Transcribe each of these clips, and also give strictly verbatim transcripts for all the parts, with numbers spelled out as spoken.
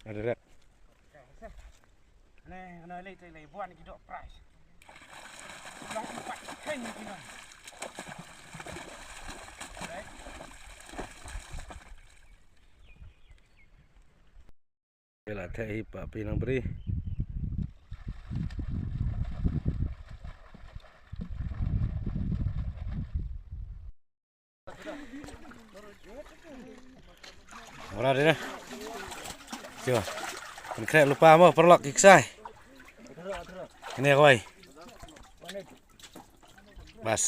Ada rek. Ne, ne, lei, lei, lei, buan ki dok prize. Long empat ken ki nong. Right. Ïa la theh hi pa Pi Nongbri. Ora de na. Tiba. Kan khreh lypa mo paralok ki ksai. Kane kawei. Bas.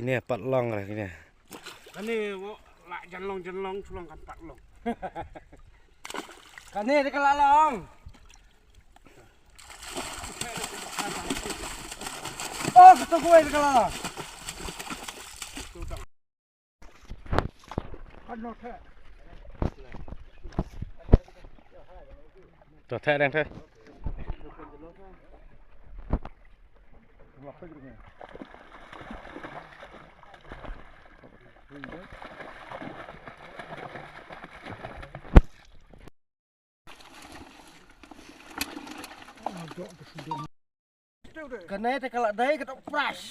Kine pat long re kine. Kane wo la jan long jan long shu long kan pat long. Kane de ka la long. Oh, ka to kuai de ka la long. To theh dang theh. Kane te ka la dei ka dok pras.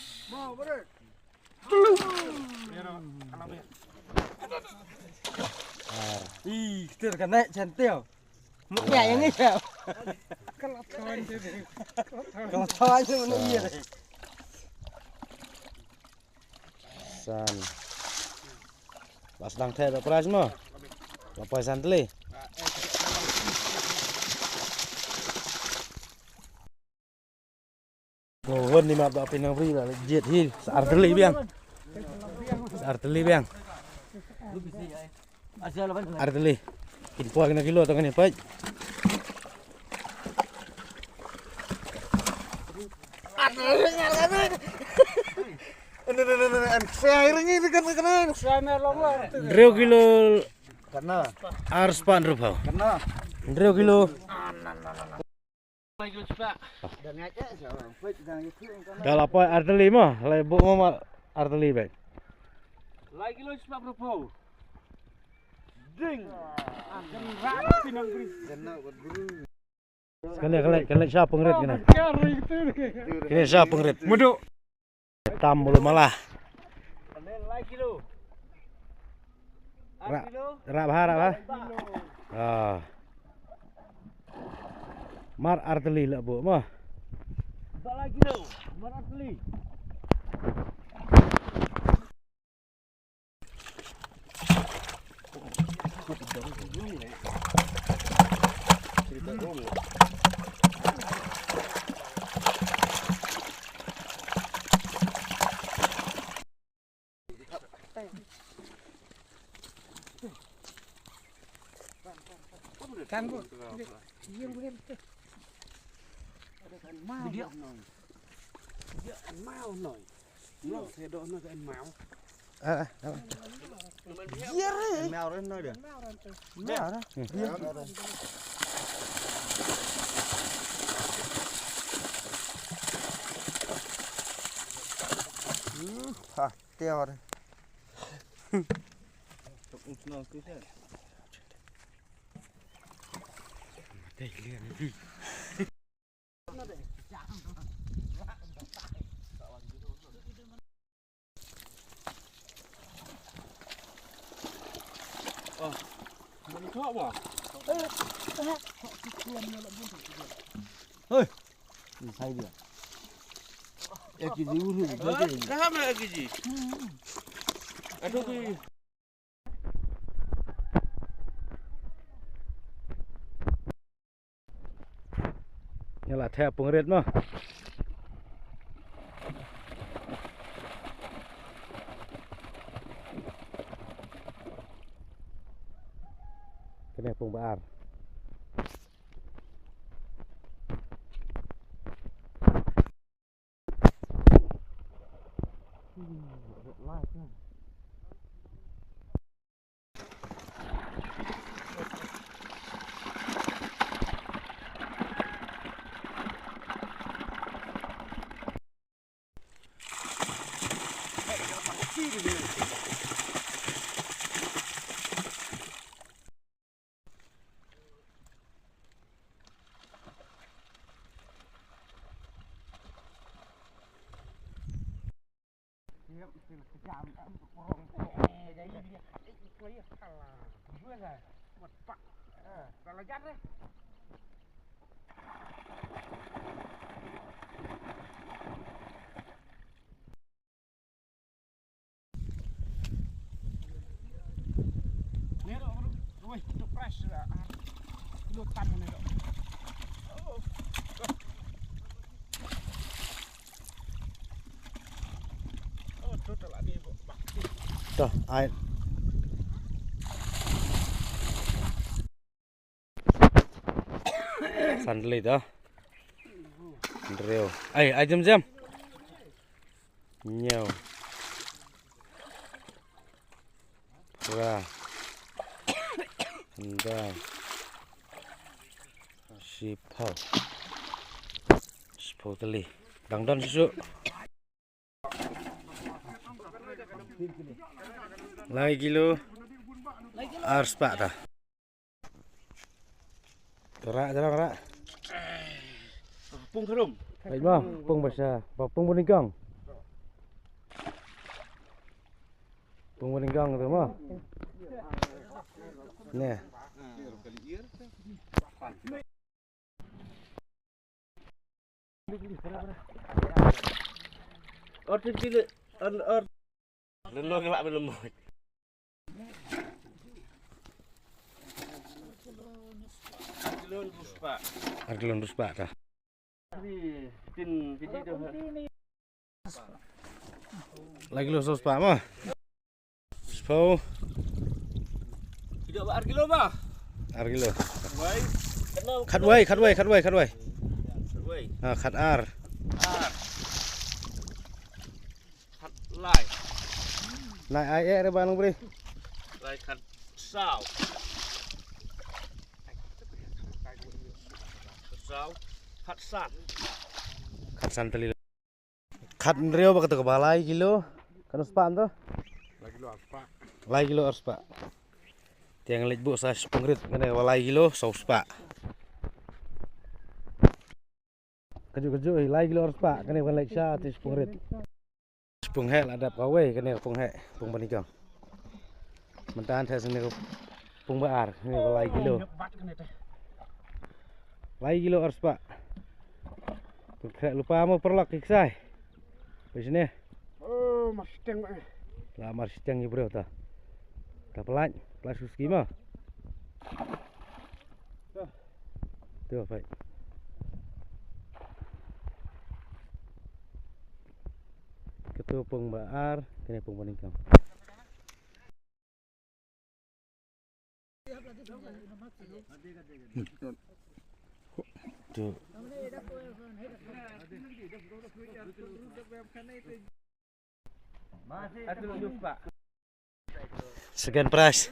Ih, ktir kane chantel. Mut ya yang ni ya. Ka la thon te. Ka la thon te mut ya. San. Ba sdang theh da pras mo. La poi san tylli. Ko won ni ma ba Pi Nongbri la jied hi sa ar tylli biang. Sa ar tylli biang. Ar tylli. Kin poi kane kilo tang kane poi. Hynriew kilo. Ar spah hynriew phew. Hynriew kilo. Ka la poi ar tylli mo, la buh mo ma ar tylli beit. Lai kilo spah hynriew phew. Ding. Ah, kan rat Pi Nongbri. Kane, kane, kane sha pengrit kane. Kane sha pengrit. Mudu. Tam bulu mala. Kane lai kilo. Ar kilo. Rap ha, rap ha. Ah. Mar ar tylli la buh mo. Ba lai kilo. Mar ar tylli. Kan bu. Ïa bu hem tu. Kan mau. Dia kan mau noi. Noi, saya doh noi kan mau. Ah, ah, ah. Ïa re. Kan mau re noi dia. Mau re. Hmm, ha. Tiar. Hei. Ni sai dia. Ek kg uru. Dah mana ek kg? Aduh, kui. Ïa la theh pung rit mo. Kane pung ba ar. To, ai. San tylli to. Hynriew. Ai, ai, jem, jem. Hynñiew. Phra. Khyndai. Shiphew. Shiphew tylli. Dang don shisha. Lai kilo. Ar spah ta. Ra, ra, ra. Pung khrum. Baik, bang, pung basa, pung banyngkong. Pung banyngkong tu mo. Neh. Or tin kilo, or, or. Lelo ke bak belum. Ar kilo hynriew spah ta. Lai kilo saw spah mo. Spah. Tidak, ar kilo mo. Ar kilo. Wai. Khatwei, khatwei, khatwei, khatwei. Khatwei. Ha, khatar. Ar. Khatlai. Lai ai eh re ba nang bri. Lai khatsaw. Khatsaw. Khatsan. Khatsan tylli. Khathynriew ba kata kaba lai kilo. Katno spah to? Lai kilo ar spah. Lai kilo ar spah. Te ngan leit buh sa shiphew rit, kane ba lai kilo saw spah. Kajuh kajuh, lai kilo ar spah, kane ba ngan leit sha te shiphew rit. Shiphew heh la dap kawei, kane pung heh, pung banyngkong. Mynta te sngewbha pung ba ar, kane ba lai kilo. Lai kilo ar spah. Pung khreh lypa mo paralok ki ksai. Pei shane. Oh, mar shiteng ba. La mar shiteng ïa briew ta. Ta pynlait, pynlait suski mo. Tu, peit. Katu pung ba ar, kane pung banyngkong. Tu. Second prize.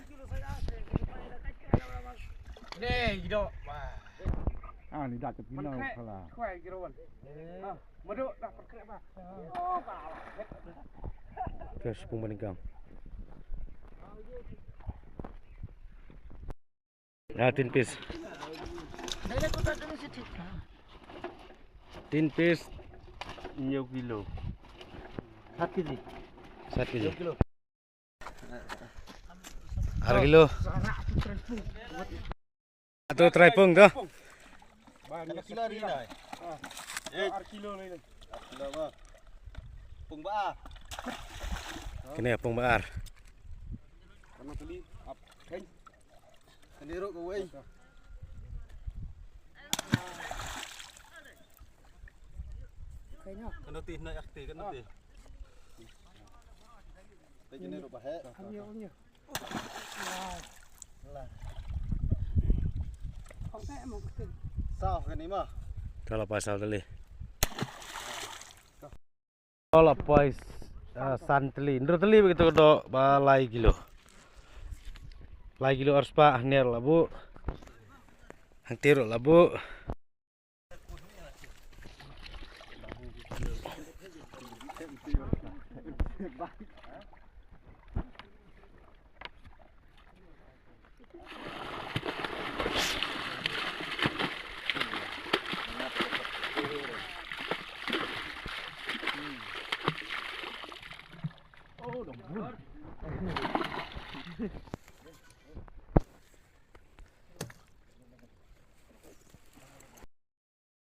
Ah, ni dak kepinau kala. Terus pung banyngkong. Ah, tin piece. Tin piece. Hynñiew kilo. Sat kilo. Sat kilo. Ar kilo. Atu trai pung to. Kilo ni dai. Eh, ar kilo ni. Ar kilo ba. Pung ba ar. Kane pung ba ar. Kane kali ap. Kane ruh kawei. Kano ti na yak ti, kano ti. Te kane ruh ba heh. Saw kane ma. Kala pa saw tali. Ol apois, ah, san tylli. Hynriew tylli ba kito ka doh ba lai kilo. Lai kilo arspah, hynñiew la buh. Hangtei ruh la buh.